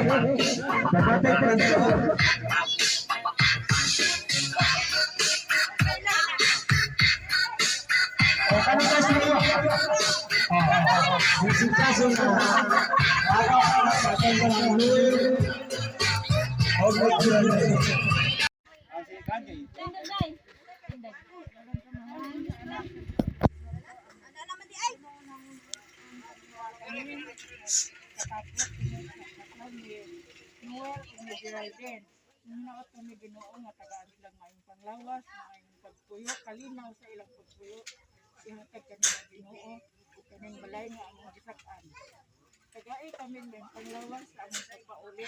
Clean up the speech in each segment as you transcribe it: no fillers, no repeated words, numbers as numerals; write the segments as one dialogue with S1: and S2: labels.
S1: Pabatay pa rin siya. O, kanang kaso niyo? O, yung kaso na, para sa kanyang Noel, o Geraldine.
S2: Noel ug ni Geraldine. Nung to ni Ginoo nga tagaan silang maayong panglawas, maayong pagpuyo, kalinaw sa ilang pagpuyo. Ihatag kanila Ginoo ug kaning balay nga among gisak-an. Tagai kami ng panglawas sa among pagpauli.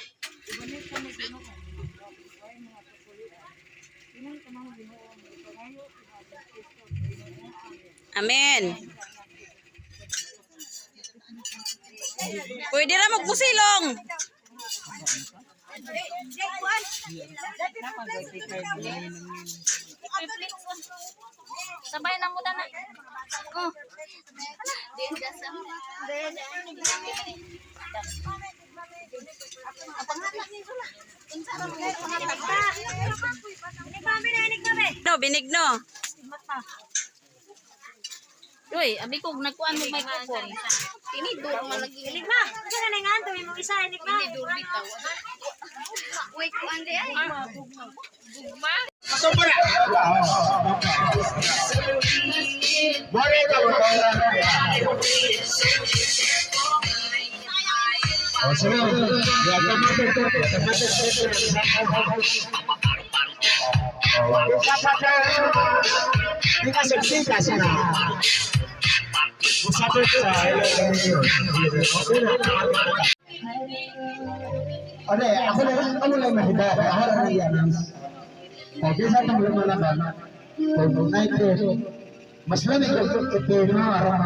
S2: Ibalik kami Ginoo mga buhay mga kapulian. Inang kamang Ginoo nga ipangayo pinaagi Kristo Ginoo. Amen.
S3: Amen. Pwede ra magpusilong.
S4: Sabay na mo na. Oh.
S3: No, binigno.
S4: Uy, abi ko nagkuan mo microphone. Tinidor man lagi.
S5: Enigma, unsa ka nang anto mo isa enigma.
S4: Tinidor bitaw. Uy, kuan di ay.
S1: Boleh ka, boleh. Oh, sige. Ya, tama na. Musapit sa Ano eh, ako na ako lang mahida. Ako na yan. Okay, sa itong lumalaban, kung night mas lamig kung ito na aron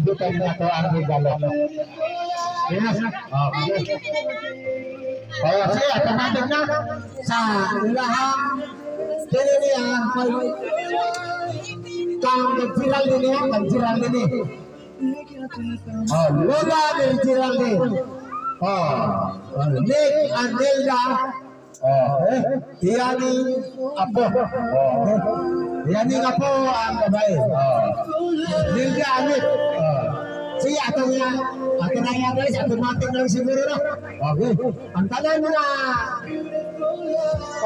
S1: butang na to ang regalo. Yes. Okay. Oh, sige, automatic na sa ilahang dili niya kang nagviral din niya, nagviral din niya. Oh, Lola ni Geraldine. Oh, Nick and Nilda. Oh, eh, iyani apo. Oh, eh, iyani apo ang babae. Oh. Nilda Amit. Oh. Sige, ato nga, ato na nga guys, automatic lang siguro no. Okay. Ang tanan mo na,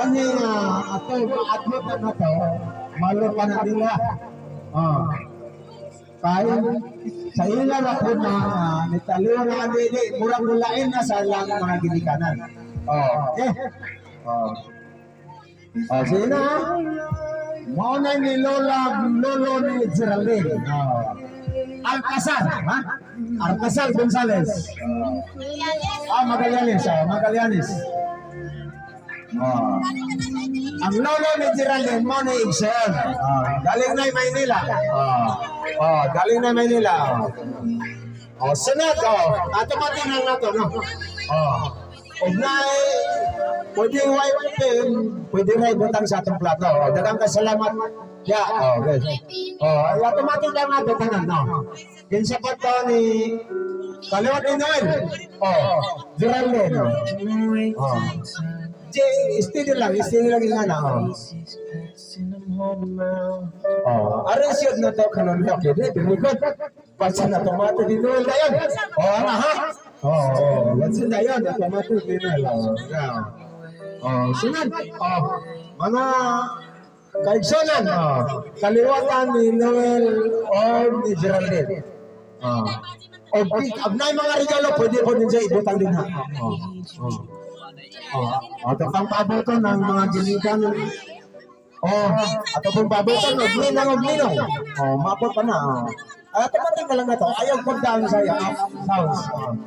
S1: kani nga, ato, maadmit na na to, malo pa na nila. Oh. Kaya sa ila ra po na nitaliw na kami di, murang mulain na sa ilang mga ginikanan. Oh, okay. Oh. Oh, sige na. Ha? Mao na ni Lola, Lolo ni Geraldine. Oh. Alcazar, ha? Alcazar Gonzales. Oh. Ah, Magallanes, oh, Magallanes. Oh. Ang lolo ni Geraldine mo ni Ibsen. Oh, galing na Maynila. Oh. Oh, galing na Maynila. Oh. Oh, sunod, oh. Automatic lang na to, no? Oh. Ugnay, pwede white pen, pwede na ibutang sa atong plato. Oh, daghang ka salamat. Ya, oh, okay. Oh, ay, automatic lang nato tanan, no? Kinsa pa to ni Kaliwat ni Noel. Oh, Geraldine, oh. Oh. Steady lang yung ana, oh. Oh, aron siyod na to kanon okay, di, very good. Basta na tomato di Noel na yun. Oh, ana ha? Oh, basta na yun, tomato di Noel. Oh, yeah. Oh, sunod. Oh, mga kaigsonan, oh, kaliwatan ni Noel o ni Geraldine. Oh. O, og mga regalo, pwede po din siya ibutang din ha. Oh, oh. Oh, ato pang paboton ng mga ginikan. Oh, ato pong paboton og ninang og ninong. Oh, maabot pa na. Oh. Ah, tumating ka lang na to. Ayaw pagdaan sa iya. Sounds. Oh.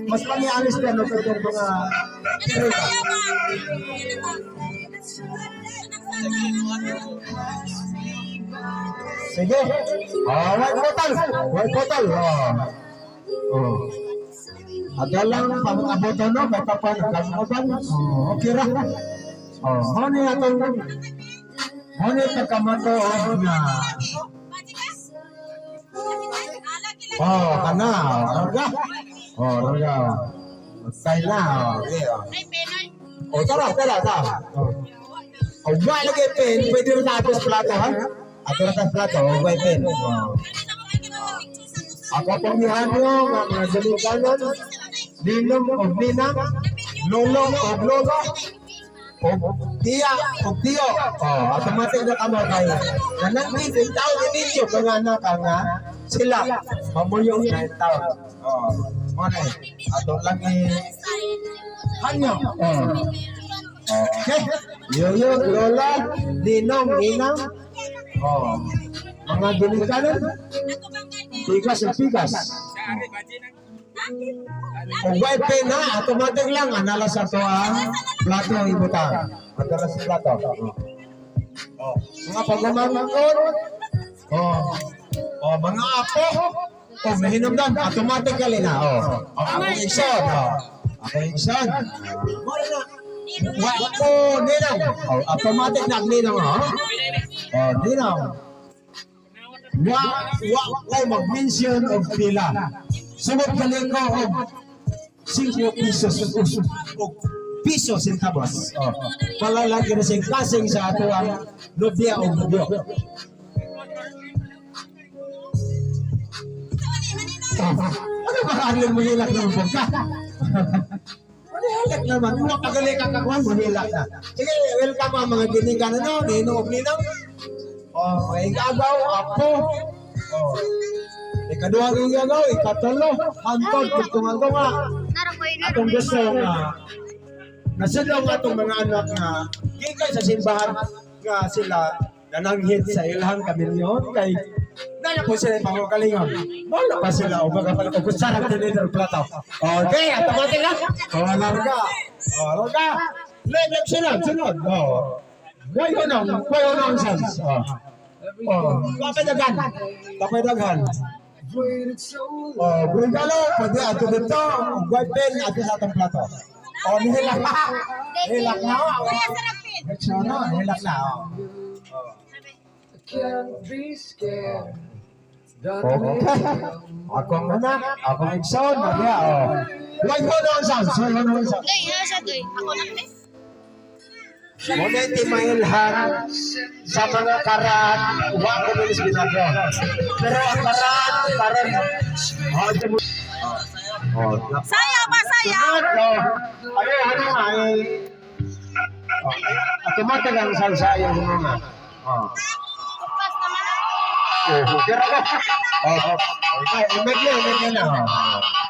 S1: Mas lang i-alis din no itong mga Sige. Oh, white bottle. White bottle. Oh. Oh. Ato lang pang-aboto no, kay papan kang Oh, okay ra. Oh, mo ni atong mo ni pagkamato na. Oh, kana, raga. Oh, raga. Style na, oh. Okay, oh. Oh, tara, tara, tara. Oh. Oh, wa lagi pen, pwede rin natin sa plato, ha? Ato na sa plato, oh, wa pen. Oh. Ako pong nihanyo, nga mga duluganon, ninong o ninang, lolo o lolo, o tiya o tiyo. Oh, automatic na kamo kay nanangin yung tao ninyo kung anak ka nga sila mamuyong na yung tao. Oh, mo na eh. Ato lang eh, hanyo. Oh. Okay. Yoyo, lola, ninong, ninang. Oh. Mga ginikanan, pigas at pigas. Kung white pen na, automatic lang, anala sa to ang plato ibutang. Anala sa plato. Oh. Mga pagmamangkon, oh. Oh, mga apo, oh, mahinumdam, automatically na. Oh. Oh, akong igsoon, oh. Akong igsoon. Wala na. Wa ko ninang. Oh, automatic na ang ninang, oh. Oh, ninang. Wa wa ko mag-mention og pila. Sunod gali ko og 5 pesos og piso centavos. Oh. Palalagi na siyang kasing sa ato ang nobya o nobyo. Oh. Ano ba kaanlong mo hilak ng bugka? Manihilak naman. Kung makagali ka kakuan, manihilak na. Sige, welcome ang mga ginikan ano, ninong og ninang. Oh, may igagaw, apo. Oh. Ikaduha ng igagaw, ikatlo, hantod, tunga-tunga. Atong gusto nga, nasidlaw nga atong mga anak nga, gikan sa simbahan nga sila nananghit sa ilahang kamilyon kay nana po sila pangkalingon. Wala pa sila o baka pala kung sarap tinidor plato. Okay, automatic na. O, larga. O, larga. Leg, sunod, sunod. O. Wayo nang sense. O. O, kapay daghan. Kapay daghan. O, bringalo, pwede ato dito. White pen, ato sa atong plato. O, nihilak na. Nihilak na. O, na, nihilak na. O. Okay. Akong anak, akong igsoon, nagya, oh. Like mo nonsense, like mo nonsense.
S4: Doy, ha sa doy. Ako na eh.
S1: Muna mailhan sa mga karaan, wa ko nulis ginagawa. Pero ang karaan, karon, oh, ito mo. Oh,
S3: Sayaw ba, sayaw?
S1: oh, ano, ano, ay, oh, automatic ang salsa yung mga. Oh.
S4: Upas naman ako.
S1: Oh, pero, oh, oh, oh, imagine, imagine na. Oh.